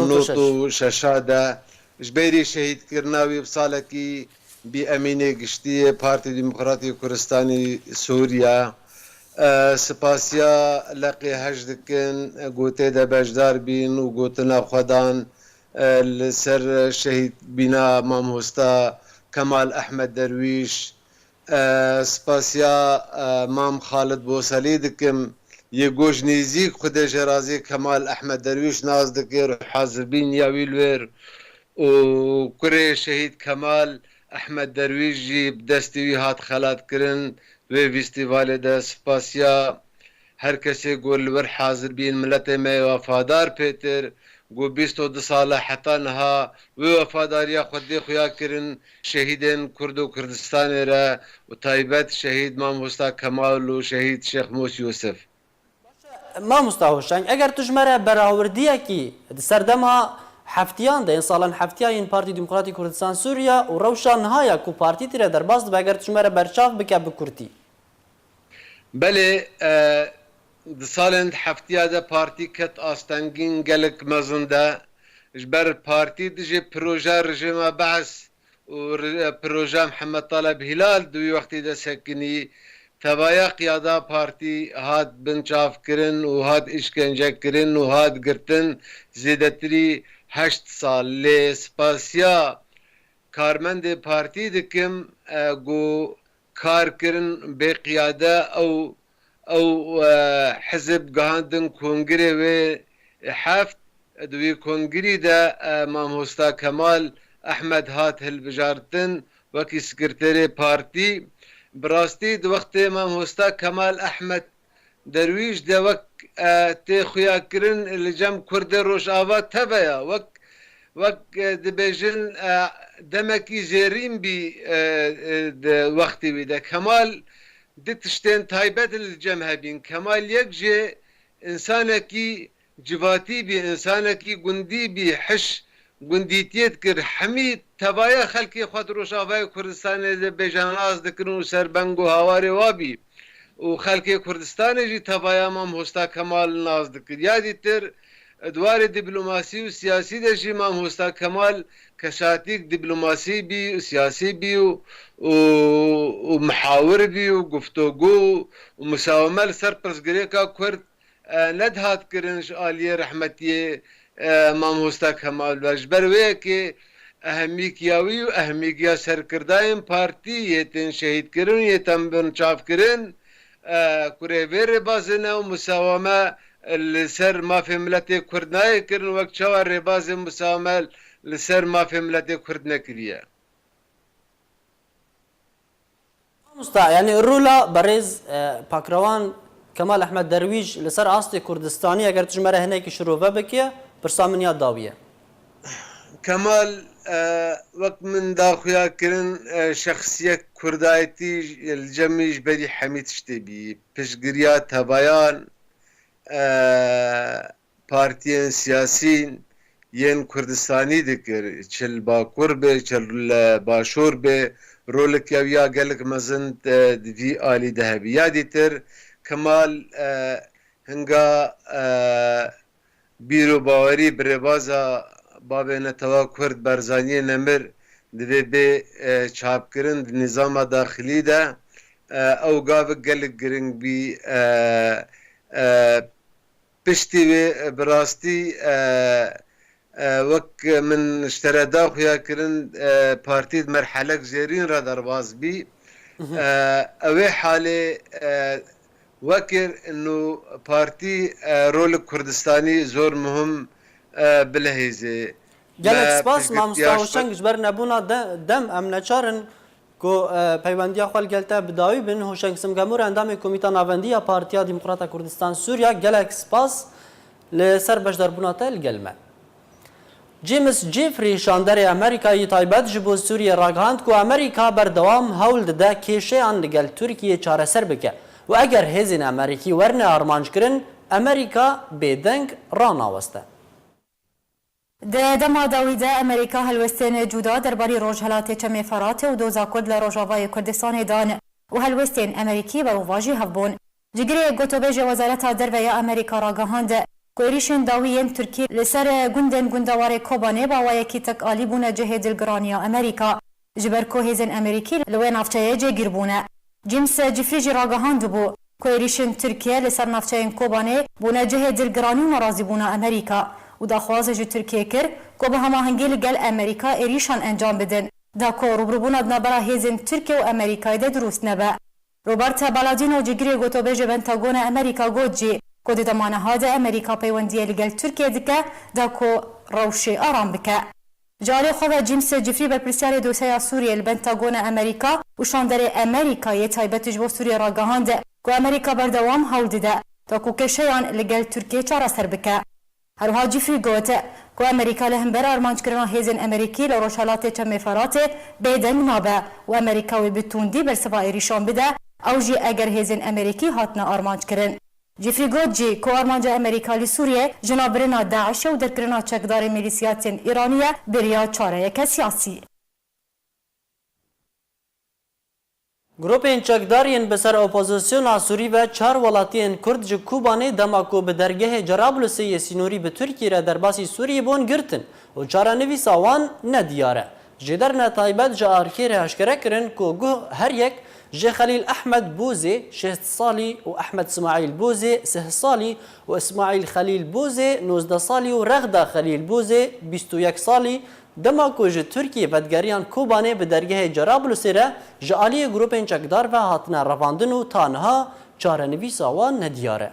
nod û şeş de ji berî şehîdkirina wî bi salekî bî emînê giştî yê Partî Demokratî Kurdistanî Sûriye. E, spasiya leqê hej dikin, ku tê de beşdar bîn û gotina xwe dan, e, li ser şehîd bîna Mamosta Kemal Ehmed Derwîş. E, spasiya, e, Mam Xalid Boselî dikim. Yê ku ji nêzîk Xwedê jê razî Kemal Ehmed Derwîş nas dike, rû hazirbîn ya wî li wêr û kurê şehîd Kemal Ehmed Derwîş jî bi destê wî hat xelatkirin. Wê festîvalê de spasiya her kesê ku li wir hazir bîn, miletê me yê wefadar pêtir, ku bîst û du sal e heta niha wê wefadariya Xwedê xuya kirin şehîdên Kurd û Kurdistanê re û taybet şehîd Mamosta Kemal û şehîd Şêx Mûs Yûsif. Mamosta Hoşeng, eger tu ji me re berawirdiyekî di serdema heftiyan de, yên salan heftiya yên Partî Demokratî Kurdistan Sûriye û rewşa niha ya ku partî tê re derbas dibe, eger tu ji me re berçav bike bi kurtî. Belê, e, di salên heftiya de partî ket astengîn gelek mezin de. Ji ber partî dijî proje rejîma Bees û re-, proje Mihemed Taleb Hîlal di wî wextî de sekinî. Tevaya qiyada partî hat binçavkirin û hat îşkencekirin û hat girtin zêdetirî heşt sal. Lê spasiya karmendê partî dikim, e, ku kar kirin bê qiyade ew, ew, e, hizib gihandin kongirê wê heft. Di wî kongirî de, e, Mamosta Kemal Ehmed hat hilbijartin wekî sekreterê partî. Bi rastî di wextê mamosta Kemal Ehmed Derwîş de wek, e, tê xuyakirin li cem Kurdê Rojava teveya. Wek, wek, e, dibêjin, e, demekî zêrîn bî, e, e, di wextê wî de. Kemal du tiştên taybet li cem hebîn. Kemal yek jê însanekî civatî bî, însanekî gundî bî, hiş gundîtiyê dikir. Hemî tevaya xelkê xwe di Rojavayê Kurdistanê de bêje nas dikirin û ser beng û hawarê wa bî. Û xelkê Kurdistanê jî tevaya mamosta Kemal nas dikir. Ya dîtir, di warê dîplomasî û siyasî de jî mamosta Kemal kesatîk dîplomasî bî û siyasî bî û, û, û mihawir bî û guftogû û musaweme li ser pirsgirêka Kurd e, nedihat kirin ji aliyê rehmetiyê, e, mamosta Kemal ve. Ji ber wê yekê ehemîkiya wî û ehemîkiya serkirdayên partî yê tên şehîdkirin û yê tên binçavkirin, e, kurê vê rêbazê ne û musawame li ser mafê miletê Kurd nayê kirin, wek çawa rêbazê musawame li ser mafê miletê Kurd nekiriye. Mamosta, yanî rola berêz, e, pakrewan Kemal Ehmed Derwîş li ser astê Kurdistanî, eger tu ji me re hinekî şirove bike, pirsa min ya dawî ye. Kemal, e, wek min da xuya kirin, e, şexsiyek Kurdayetî li cem min ji berî hemî tiştê bî. Piştgiriya tevayan, e, partiyên siyasî yên Kurdistanî dikir, çi li Bakur be, çi li Başûr be, roleke wî ya gelek mezin, e, di vî alî de hebî. Ya dîtir Kemal, e, hinga, e, bîr û bawerî bi rêbaza bavê netewa Kurd Barzaniyê Nemir divê bê, e, çapkirin di nîzama daxilî de, e, ew gavik gelek giring bî, e, e, Piştî wê, e, bi rastî, e, e, wek min ji te re da xuya kirin, e, partî di merhelek zêrîn re derbas bî. E, ew ê halê, e, wekir nû partî, e, rolik Kurdistanî zor muhim, e, bilehêzê. Gelek spas mamosta Hoşeng, ji ber nebûna de, dem em neçar in. Ku, e, peywendiya xwe li gel te bi dawî bin, Hoşeng Simgemur, endamê Komîta Navendî ya Partiya Demokrata Kurdistan Sûriya, gelek spas li ser beşdarbûna te li gel me. James Jeffrey, şanderê Amerîkayî taybet ji bo Sûriyê ragihand ku Amerîka berdewam hewl dide kêşeyan li gel Tirkiyê çareser bike û eger hêzên Amerîkî werne armanckirin, Amerîka bêdeng ranaweste. Di dema dawî de Amerîka helwestên cuda derbarî Rojhelatê Çemê Feratê û doza Kurd li Rojavayê Kurdistanê dan û helwestên Amerîkî berovajî hev bûn. Cigirê gotobêjê Wezareta Derve ya Amerîka ragihand ku êrîşên dawî yên Tirkî li ser gundên gundewarê Kobanê bi awayekî tekalî bûne cihê dilgiraniya Amerîka. Ji ber ku hêzên Amerîkî li wê navçeyê cêgîr bûne. James Jeffrey jî ragihandibû ku êrîşên Tirkiye li ser navçeyên Kobanê bûne cihê dilgiranî û nerazîbûna Amerîka û daxwaz ji Tirkiyê kir ku bi hemahengî li gel Amerîka êrîşan encam bidin, da ku rûbirûbûna di navbera hêzên Tirkiye û Amerîkayê de dirûst nebe. Robert Paladino, cîgirê gotobêjê Pentagona Amerîka got jî ku di dema niha de Amerîka peywendiyê li gel Tirkiye dike da ku rewşê aram bike. Ji alî xwe ve James Jeffrey, berpirsiyarê dosyeya Sûriyê li Pentagona Amerîka û şanderê Amerîka yê taybet ji bo Sûriyê ragihand ku Amerîka berdewam hewl dide da ku kêşeyan li gel Tirkiyê çareser bike. Her wiha Jeffrey got ku Amerîka li hember armanckirina hêzên Amerîkî li Rojhelatê Çemê Feratê bêdeng nabe û Amerîka wê bi tundî bersiva êrîşan bide, ew jî eger hêzên Amerîkî hatine armanckirin. Jeffrey got jî ku armanca Amerîka li Sûriyê jinabirina DAIŞê û derkirina çekdarên milîsiyatên Îranî ye, bi riya çareyeke siyasî. Grûpên çekdar yên bi ser opozisyona Sûrî ve çar welatiyên Kurd ji Kobanê dema ku bi dergehê Cerablusê yê sînorî bi Tirkiyê re derbasî Sûriyê bûn girtin û çarenivîsa wan nediyar e. Jêderine taybet ji arkê re eşkere kirin ku guh her yek ji Xelîl Ehmed Bozê şêst salî û Ehmed Smaîl Bozê sih salî û Îsmaîl Xelîl Bozê nozdeh salî û Rexda Xelîl Bozê bîst û yek salî, dema ku ji Tirkiyê vedigeriyan Kobanê bi dergehê Cerablusê re ji aliyê grûpên çekdar ve hatine revandin û ta niha çarenivîsa wan nediyar e.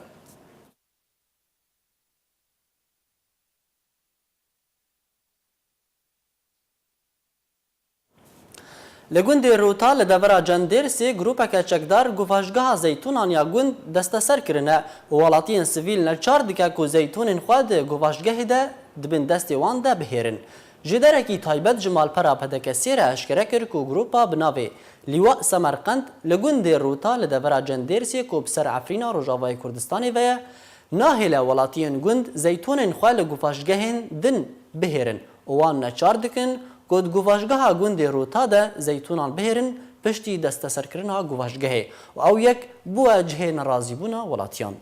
Li gundê Rûta li devera Cendêrsê grûpeke çekdar guvaşgeha zeytûnan ya gund desteser kirine û welatiyên sivîl neçar dike ku zeytûnên xwe di guvaşgehê de di bin destê wan de bihêrin. Jêderekî taybet ji malpera P D K S'ê re eşkere kir ku grûpa bi navê Lîwa Semerqend li gundê Rûta li devera Cendêrsê ku bi ser Efrîna Rojavayê Kurdistanê ve ye, nahêle welatiyên gund zeytûnên xwe li guvaşgehên din bihêrin û wan neçar dikin ku di guvaşgeha gundê Rûta de zeytûnan bihêrin piştî desteserkirina guvaşgehê û ew yek bûye cihê nerazîbûna welatiyan.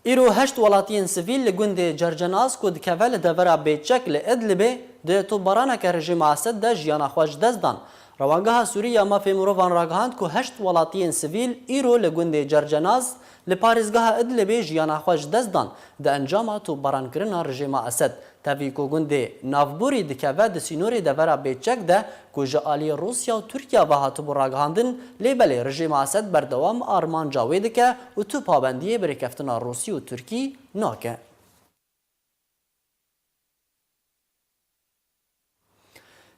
Îro heşt welatiyên sivîl li gundê Cercenaz ku dikeve li devera Bêçek li Idlibê di topbaraneke rejîma Esed de jiyana xwe ji dest dan. Rewangeha Sûrî ya Mafê Mirovan ragihand ku heşt welatiyên sivîl îro li gundê Cercenaz li parêzgeha Idlibê jiyana xwe ji dest dan di encama topbarankirina rejîma Esed. Tevî ku gundê Navborî dikeve di sînorê devera Bêçek de ku ji alî Rûsya û Tirkiya ve hatibû ragihandin, lê belê rejîma Esed berdewam armanca wê dike û tu pabendiyê bi rêkeftina Rûsî û Tirkî nake.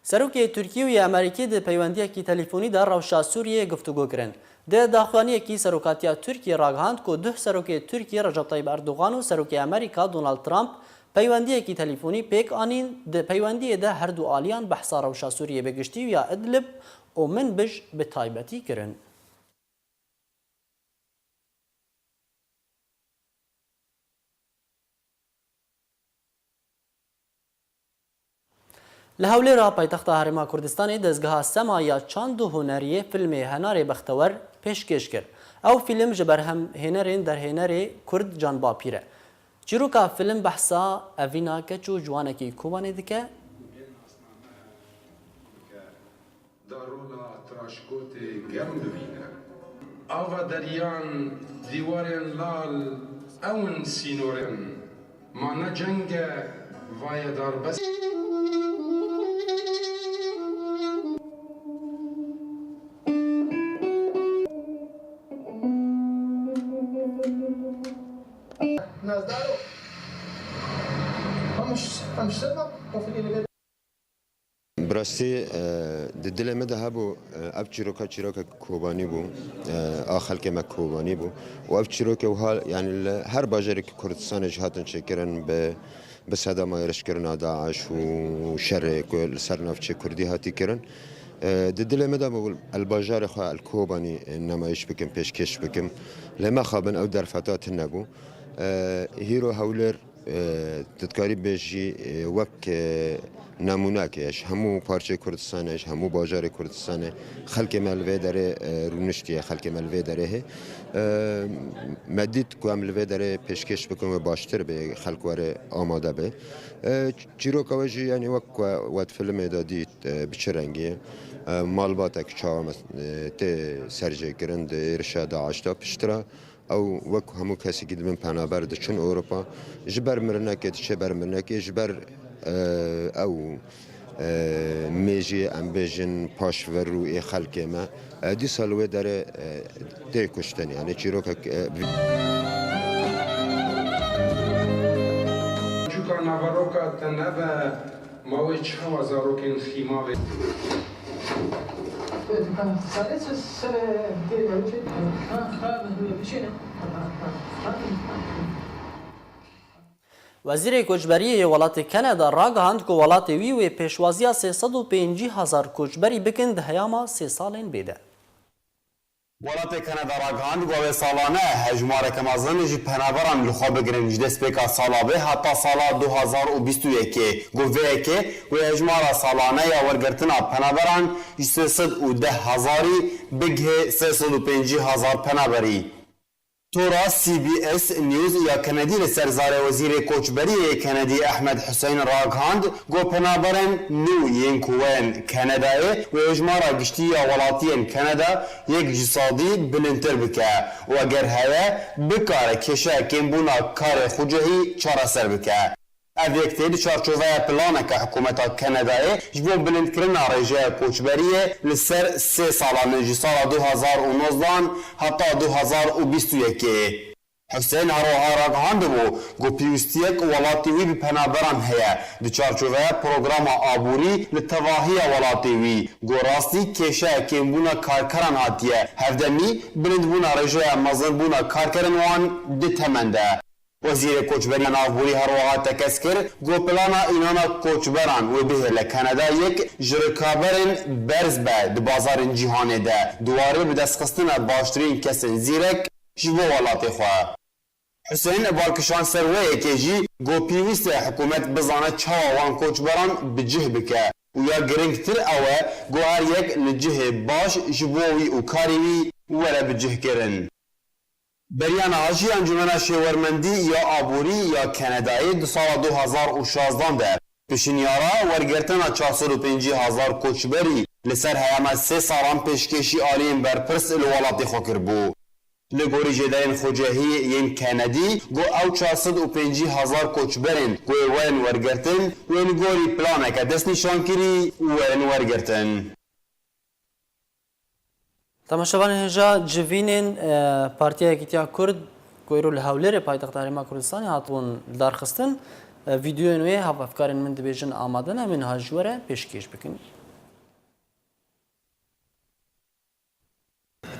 Serokê Tirkî û yê Amerîkî di peywendiyekî telîfonî de rewşa Sûriyeyê guftûgo kirin. Di daxuyaniyekî Serokatiya Tirkiyê ragihand ku duh serokê Tirkiyê Recep Tayyip Erdogan û serokê Amerîka Donald Trump peywendiyekî telîfonî pêk anîn, di peywendiyê de her du aliyan behsa rewşa Sûriyê bi giştî û ya Idlib û Minbij bi taybetî kirin. Li Hewlêra paytexta Herêma Kurdistanê dezgeha Sema ya çand û huneriyê filmê Henarê Bextewer pêşkêş kir. Ew fîlm ji berhemhênerên derhênerê Kurd Can Bapîr e. Çîroka fîlm behsa evîna keç û ciwanekî Kobanê dike. Darola Traşkotê germ bibîne. Ava deryan, dîwarên lal, ew in sînorên. Ma ne ceng e, va ye darbest. Nazdaro. Em şerma qofilê li Bi rastî, e, di dilê min de hebû, e, ev çîroka çîrokek Kobanî bû, e, a xelkê me Kobanî bû. Û ev çîrokê wiha, yanî li her bajareke Kurdistanê jî hatin çêkirin bi, bi sedema êrişkirina DAIŞ û şerê ku li ser navçeyê Kurdî hatî kirin. E, di dilê min de bû, el bajarê xwe el Kobanî, e, nemayiş bikim, pêşkêş bikim. Lê mexabin ew derfeta tune bû. E, hîro Hewlêr, e, tu dikarî bêjî, e, wek, e, nemûneke ji hemû parçeyê Kurdistanê, ji hemû bajarê Kurdistanê, xelkê me li vê derê, e, rûniştiye, xelkê me li vê derê hê. E, me dît ku em li vê derê pêşkêş bikin wê baştir bê, xelk were amade be. E, çîroka we jî, yanî wek ku we di filmê de dît, e, bi çi rengî ye? E, malbatek çawa mes-, e, tê serjêkirin di êrişa DAIŞ de piştre. Ew wek hemû kesekî dibin penaber diçin Ewropa. Ji ber mirinekê diçe ber mirinekê, ji ber, e, ew, e, mêjiyê em bêjin paşverû ê xelkê me. E, dîsa li wê derê, e, tê kuştin. Yani çîrokek, e, Çûka naveroka te nebe, ma wê çawa zarokên xîma vê? Wezîrê Koçberiyê yê welatê Kanada ragihand ku welatê wî wê pêşwaziya sê sed û pêncî hezar koçberî bikin di heyama sê salên bê de. Welatê Kanada ragihand ku ew ê salane hejmareke mezin ji penaberan li xwe bigirin ji destpêka sala vê heta sala du hazar û bîst û yekê. Ku vê yekê wê hejmara salane ya wergirtina penaberan ji sê sed û deh hezarî bigihê sê sed û pêncî hezar penaberî. Tora C B S News ya Kanadî li ser zarê Wezîrê Koçberiyê yê Kanadî Ehmed Hussein ragihand, ku penaberên nû yên ku wên Kanadayê wê hejmara giştî ya welatiyên Kanada yek ji sedî bilindtir bike û eger heye, bikare kêşeya kêmbûna karê xucehî çareser bike. Ev yek tê di çarçoveya planeke hikûmeta Kanadayê ji bo bilindkirina rêjeya koçberiyê li ser sê salan, ji sala du hazar û nozdan heta du hazar û bîst û yekê. Husên her wiha ragihandibû ku pêwîstiyek welatê wî bi penaberan heye di çarçoveya programa aborî li tevahiya welatê wî, ku rastî kêşeya kêmbûna karkeran hatiye hevdemî, bilindbûna rêjeya mezinbûna karkerên wan di temen de. Wezîrê Koçberiya Navborî her wiha tekez kir ku plana înana koçberan wê bihêle Kanada yek ji rikaberên berz be di bazarên cîhanê de, di warê bidestxistina baştirîn kesên zîrek ji bo welatê xwe. Husên bal kişand ser wê yekê jî ku pêwîst e hikûmet bizane çawa wan koçberan bi cih bike û ya giringtir ew e ku her yek li cihê baş ji bo wî û karê wî were bicihkirin. Beriya niha jî Encûmena Şêwermendî ya Aborî ya Kanadayê di sala du hazar û şazdan de pişinyara wergirtina çar sed û pêncî hazar koçberî li ser heyama sê salan pêşkêşî aliyên berpirs li welatê xwe kiribû. Li gorî jêderên xwecihî yên Kanadî, ku ew çar sed û pêncî hazar koçberên ku ê werin wergirtin, wê li gorî planeke destnîşankirî werin wergirtin. Temaşevanên hêja, civînên, e, Partiya Yekîtiya Kurd ku îro li Hewlêrê paytexta Herêma Kurdistanê hatibûn lidarxistin, e, vîdeoyên wê hevkarên min dibêjin amade ne, em ê niha ji we re pêşkêş bikin.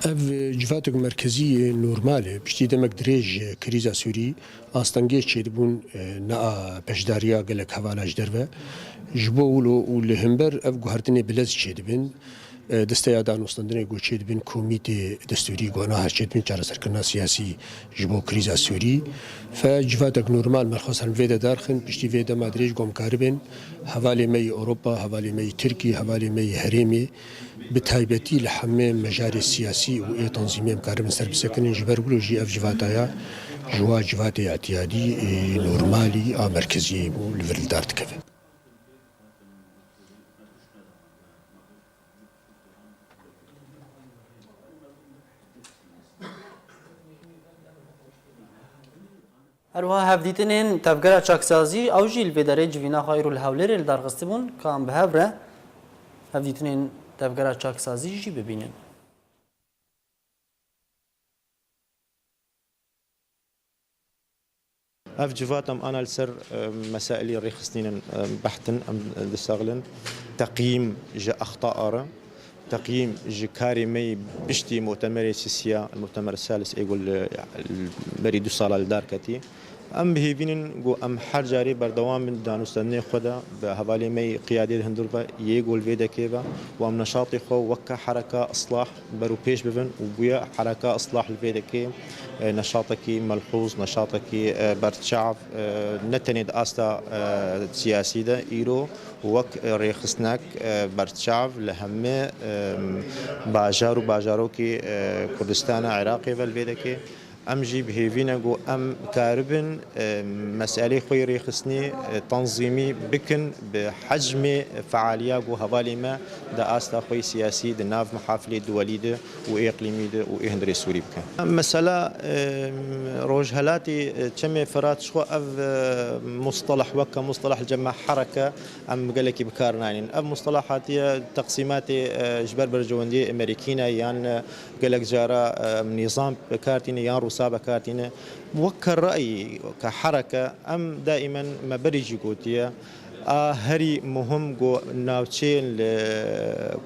Ev civatek merkezî normal e. Piştî demek dirêj krîza Sûrî astengê çêdibûn, e, nea beşdariya gelek hevala ji derve. Ji bo wilo û li hember ev guhertinê bilez çêdibin. E, desteya danûstandinê ku çêdibin, komîtê destûrî ku niha çêdibin çareserkirina siyasî ji bo krîza Sûrî. Fe civatek normal me xwest herin vê de darxin, piştî vê dema dirêj ku em karibin hevalê me yî Ewropa, hevalê me yî Tirkî, hevalê me yî herêmê, bi taybetî li hemê mejarê siyasî û ê tanzîmê em karibin ser bisekinin, ji ber wilo jî ev civataya ji wa civatê îtiyadî, ê normalî a merkeziyê bû li vir li dar dikeve. Her wiha hevdîtinên Tevgera Çaksazî, ew jî li vê derê civîna xwe îro li Hewlêrê li dar xistibûn, ka em bi hev re hevdîtinên Tevgera Çaksazî jî bibînin. Ev civat em ana li ser, e, mesailî rêxistinên, e, behtin em distexilin. Teqyîm ji exta re, teqyîm ji karê me yî piştî mutemerê sisiya, mutemer salis ê ku li, li berî du sala li dar ketî. Em bi hêvî nin ku em her carê berdewam bin di danûstandinê xwe de bi hevalê me yî qiyadê di hundir ve yê ku li vê dekê ve û em neşatê xwe weke hereka islah ber û pêş bibin û bûye hereka islah li vê dekê, e, neşatekî melhûz, neşatekî, e, berçav, e, ne tenê di asta, e, siyasî de îro wek, e, rêxistinek, e, berçav li hemê, e, bajar û bajarokî, e, Kurdistana Iraqê ve li vê dekê. Em jî bi hêvî ne ku em karibin, e, meselê xwe yê rêxistinê, e, tanzîmî bikin bi hecmê fealiya ku hevalê me di asta xwe yê siyasî di nav mihafilê duwelî de û ê iqlîmî de û ê hundirê Sûrî bikin. Mesela, e, Rojhelatê, e, Çemê Firat ji xwe ev, e, musteleh weke musteleh li cem me hereke em gelekî bi kar naynin. Ev musteleh hatiye teqsîmatê, e, ji ber berjewendiyê Amerîkî ne yan, e, gelek cara, e, nîzam bi kar tîne yan Rûsa bi kar tîne. Weke rayî, weke hereke, em daîmen me berî jî gotiye, a herî muhim ku navçeyên li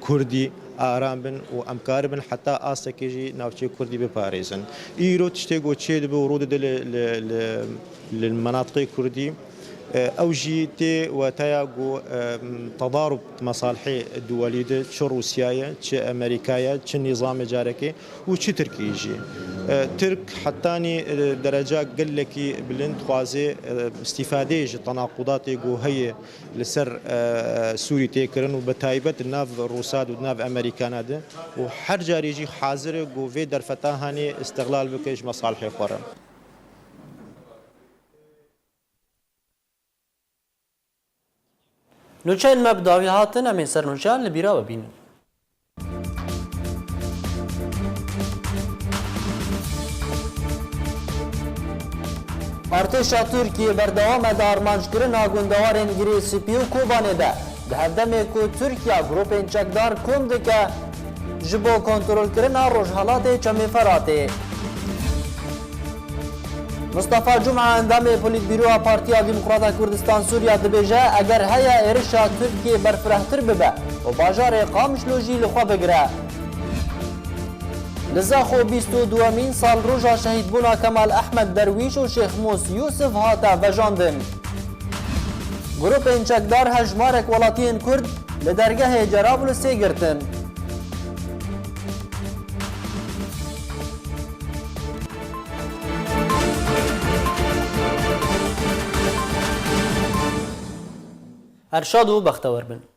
Kurdî aram bin û em karibin heta astekê jî navçeyê Kurdî biparêzin. Îro tiştê ku çêdibe û rû dide li, li, li, li menatiqê Kurdî, e, ew jî tê weteya ku, e, tedarub di mesalihê duwelî de çi Rûsya ye, çi Amerîka ye, çi nîzamê carekê û çi Tirkî jî. E, Tirk hetanî, e, dereca gelekî bilind dixwaze, e, îstîfadeyê ji tenaqudatê ku heye li ser, e, Sûrî tê kirin û bi taybet di nav Rûsa de û di nav Amerîkana de û her carê jî hazir e ku vê derfeta hanê îstixlal bike ji mesalihê xwe re. Nûçeyên me bi dawî hatin, em ê ser nûçeyan li bîra we bînin. Artêşa Tirkiyê berdewam e di armanckirina gundewarên Girê Spî û Kobanê de, di hevdemê ku Tirkiya grûpên çekdar kom dike ji bo kontrolkirina rojhelatê Çemê Feratê. Mustafa Cuma, endamê Polîtbîroya Partiya Demokrata Kurdistan Sûriya dibêje, eger heye êrişa Tirkiyê berfirehtir bibe û bajarê Qamişlo jî li xwe bigire. Li Zaxo bîst û duwemîn salroja şehîdbûna Kemal Ehmed Derwîş û Şêx Mûs Yûsif hate vejandin. Grûpên çekdar hejmarek welatiyên Kurd li dergehê Cerablusê girtin. Her şad û bextewer bin.